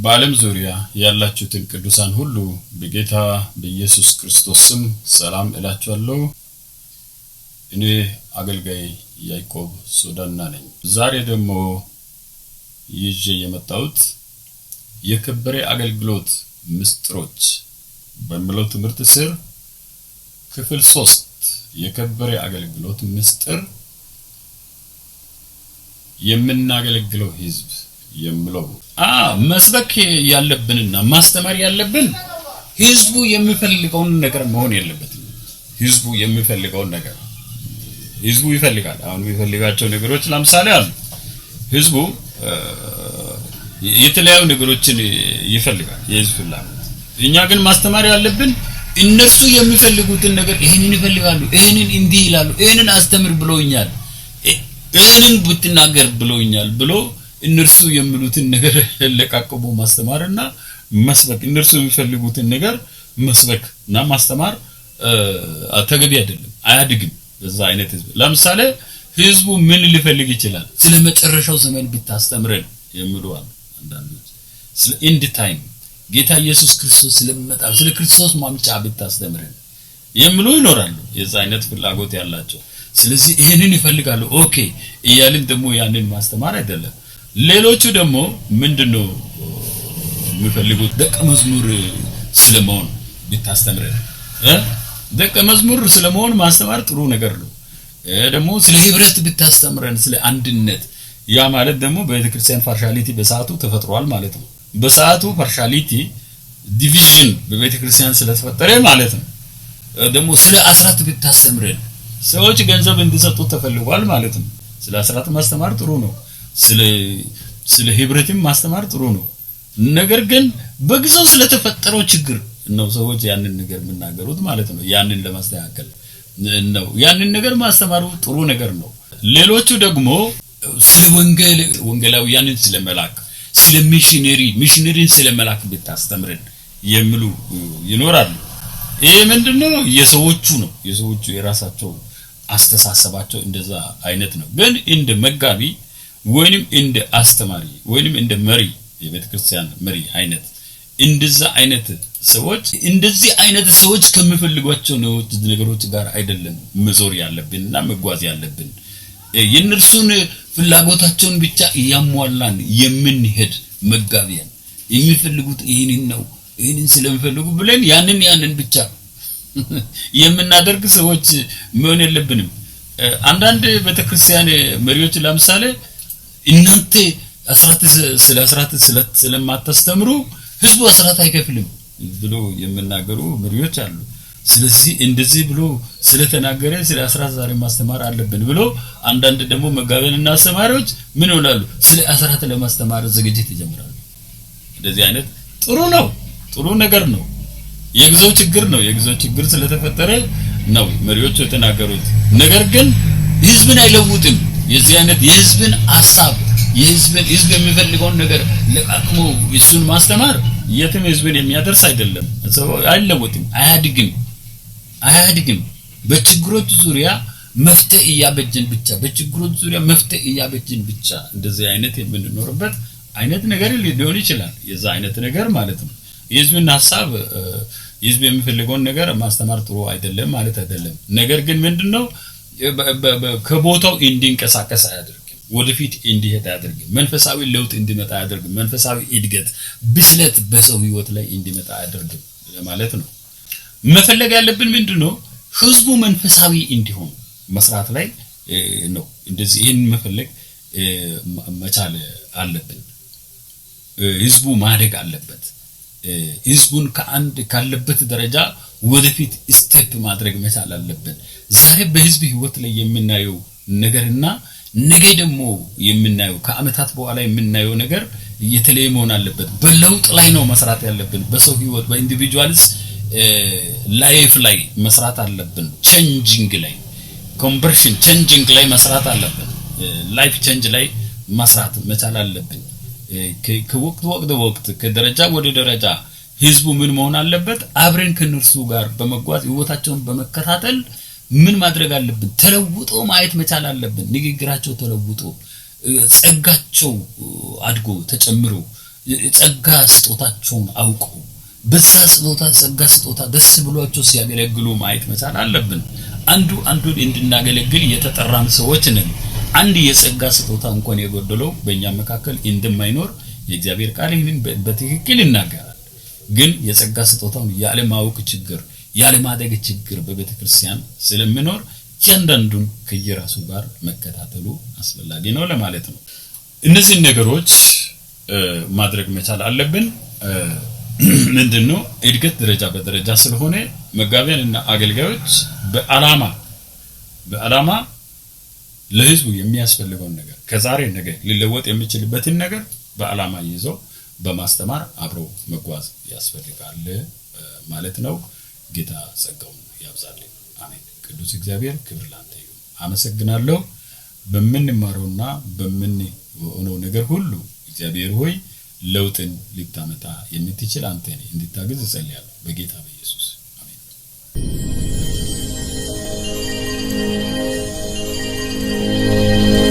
በዓለም ዙሪያ ያላችሁትን ቅዱሳን ሁሉ በጌታ በኢየሱስ ክርስቶስ ስም ሰላም እላችኋለሁ። እኔ አገልጋይ ያዕቆብ ሶዳና ነኝ። ዛሬ ደግሞ ይዤ የመጣሁት የከበረ አገልግሎት ምስጢሮች በሚለው ትምህርት ስር ክፍል 3 የከበረ አገልግሎት ምስጢር የምናገለግለው ሕዝብ የሚለው መስበክ ያለብንና ማስተማር ያለብን ህዝቡ የሚፈልገውን ነገር መሆን የለበትም። ህዝቡ የሚፈልገውን ነገር ህዝቡ ይፈልጋል። አሁን የሚፈልጋቸው ነገሮች ለምሳሌ አሉ። ህዝቡ የተለያዩ ነገሮችን ይፈልጋል፣ የህዝብ ፍላጎት። እኛ ግን ማስተማር ያለብን እነርሱ የሚፈልጉትን ነገር ይሄንን ይፈልጋሉ፣ ይሄንን እንዲህ ይላሉ፣ ይሄንን አስተምር ብለውኛል፣ ይሄንን ብትናገር ብለውኛል ብሎ እነርሱ የሚሉትን ነገር ለቃቅሞ ማስተማርና መስበክ፣ እነርሱ የሚፈልጉትን ነገር መስበክ እና ማስተማር ተገቢ አይደለም፣ አያድግም። በዛ አይነት ህዝብ ለምሳሌ ህዝቡ ምን ሊፈልግ ይችላል? ስለ መጨረሻው ዘመን ብታስተምረን የሚሉ አሉ አንዳንዶች። ስለ end time ጌታ ኢየሱስ ክርስቶስ ስለሚመጣ ስለ ክርስቶስ ማምጫ ብታስተምረን የሚሉ ይኖራሉ፣ የዛ አይነት ፍላጎት ያላቸው። ስለዚህ ይሄንን ይፈልጋሉ፣ okay እያልን ደግሞ ያንን ማስተማር አይደለም። ሌሎቹ ደግሞ ምንድነው የሚፈልጉት? ደቀ መዝሙር ስለመሆን ብታስተምረን። ደቀ መዝሙር ስለመሆን ማስተማር ጥሩ ነገር ነው። ደግሞ ስለ ህብረት ብታስተምረን፣ ስለ አንድነት። ያ ማለት ደግሞ በቤተክርስቲያን partiality በሰዓቱ ተፈጥሯል ማለት ነው። በሰዓቱ partiality division በቤተክርስቲያን ስለተፈጠረ ማለት ነው። ደግሞ ስለ አስራት ብታስተምረን፣ ሰዎች ገንዘብ እንዲሰጡ ተፈልጓል ማለት ነው። ስለ አስራት ማስተማር ጥሩ ነው። ስለ ህብረትም ማስተማር ጥሩ ነው። ነገር ግን በጊዜው ስለተፈጠረው ችግር ነው ሰዎች ያንን ነገር የሚናገሩት ማለት ነው። ያንን ለማስተካከል ነው። ያንን ነገር ማስተማሩ ጥሩ ነገር ነው። ሌሎቹ ደግሞ ስለ ወንጌል፣ ወንጌላውያንን ስለመላክ፣ ስለ ሚሽነሪ፣ ሚሽነሪን ስለመላክ ብታስተምረን የሚሉ ይኖራሉ። ይሄ ምንድነው? የሰዎቹ ነው። የሰዎቹ የራሳቸው አስተሳሰባቸው እንደዛ አይነት ነው። ግን እንደ መጋቢ ወይንም እንደ አስተማሪ ወይንም እንደ መሪ፣ የቤተክርስቲያን መሪ አይነት እንደዛ አይነት ሰዎች፣ እንደዚህ አይነት ሰዎች ከሚፈልጓቸው ነገሮች ጋር አይደለም መዞር ያለብንና መጓዝ ያለብን። የእነርሱን ፍላጎታቸውን ብቻ እያሟላን የምንሄድ መጋቢያን የሚፈልጉት ይህንን ነው፣ ይህንን ስለሚፈልጉ ብለን ያንን ብቻ የምናደርግ ሰዎች መሆን የለብንም። አንዳንድ ቤተክርስቲያን መሪዎች ለምሳሌ እናንተ አስራት ስለ አስራት ስለማታስተምሩ ህዝቡ አስራት አይከፍልም ብሎ የሚናገሩ መሪዎች አሉ። ስለዚህ እንደዚህ ብሎ ስለተናገረ ስለ አስራት ዛሬ ማስተማር አለብን ብሎ አንዳንድ ደግሞ መጋቢያንና አስተማሪዎች ምን ይላሉ? ስለ አስራት ለማስተማር ዝግጅት ይጀምራሉ። እንደዚህ አይነት ጥሩ ነው፣ ጥሩ ነገር ነው። የጊዜው ችግር ነው። የጊዜው ችግር ስለተፈጠረ ነው መሪዎቹ የተናገሩት። ነገር ግን ህዝብን አይለውጥም። የዚህ አይነት የህዝብን ሐሳብ፣ የህዝብን ህዝብ የሚፈልገውን ነገር ለቃቅሞ እሱን ማስተማር የትም ህዝብን የሚያደርስ አይደለም። ሰው አይለወጥም፣ አያድግም፣ አያድግም። በችግሮች ዙሪያ መፍትሄ እያበጀን ብቻ፣ በችግሮች ዙሪያ መፍትሄ እያበጀን ብቻ እንደዚህ አይነት የምንኖርበት አይነት ነገር ሊሆን ይችላል። የዛ አይነት ነገር ማለት ነው። የህዝብን ሐሳብ፣ ህዝብ የሚፈልገውን ነገር ማስተማር ጥሩ አይደለም ማለት አይደለም። ነገር ግን ምንድነው? ከቦታው እንዲንቀሳቀስ አያደርግም። ወደፊት እንዲሄድ አያደርግም። መንፈሳዊ ለውጥ እንዲመጣ አያደርግም። መንፈሳዊ እድገት፣ ብስለት በሰው ህይወት ላይ እንዲመጣ አያደርግም ለማለት ነው። መፈለግ ያለብን ምንድነው? ህዝቡ መንፈሳዊ እንዲሆን መስራት ላይ ነው። እንደዚህ ይሄን መፈለግ መቻል አለብን። ህዝቡ ማደግ አለበት። ህዝቡን ከአንድ ካለበት ደረጃ ወደፊት step ማድረግ መቻል አለብን። ዛሬ በህዝብ ህይወት ላይ የምናየው ነገርና ነገ ደግሞ የምናየው፣ ከአመታት በኋላ የምናየው ነገር የተለየ መሆን አለበት። በለውጥ ላይ ነው መስራት ያለብን። በሰው ህይወት፣ በ individuals life ላይ መስራት አለብን። Changing ላይ፣ conversion changing ላይ መስራት አለብን። Life change ላይ መስራት መቻል አለብን። ከወቅት ወቅት ወቅት፣ ከደረጃ ወደ ደረጃ ህዝቡ ምን መሆን አለበት? አብረን ከነርሱ ጋር በመጓዝ ህይወታቸውን በመከታተል ምን ማድረግ አለብን? ተለውጦ ማየት መቻል አለብን። ንግግራቸው ተለውጦ፣ ጸጋቸው አድጎ ተጨምሮ፣ ጸጋ ስጦታቸውን አውቀው በዛ ስጦታ ጸጋ ስጦታ ደስ ብሏቸው ሲያገለግሉ ማየት መቻል አለብን። አንዱ አንዱን እንድናገለግል የተጠራን ሰዎች ነን። አንድ የጸጋ ስጦታ እንኳን የጎደለው በእኛ መካከል እንደማይኖር የእግዚአብሔር ቃል ይህንን በትክክል ይናገራል። ግን የጸጋ ስጦታውን ያለማወቅ ችግር፣ ያለማደግ ችግር በቤተ ክርስቲያን ስለሚኖር እያንዳንዱን ከየራሱ ጋር መከታተሉ አስፈላጊ ነው ለማለት ነው። እነዚህን ነገሮች ማድረግ መቻል አለብን። ምንድነው እድገት ደረጃ በደረጃ ስለሆነ መጋቢያን እና አገልጋዮች በዓላማ ለህዝቡ የሚያስፈልገውን ነገር፣ ከዛሬ ነገ ሊለወጥ የሚችልበትን ነገር በዓላማ ይዘው በማስተማር አብረው መጓዝ ያስፈልጋል ማለት ነው። ጌታ ጸጋውን ያብዛልን። አሜን። ቅዱስ እግዚአብሔር ክብር ላንተ ይሁን። አመሰግናለሁ። በምንማረውና በምንሆነው ነገር ሁሉ እግዚአብሔር ሆይ ለውጥን ልታመጣ የምትችል አንተ ነህ። እንድታግዝ እጸልያለሁ በጌታ በኢየሱስ።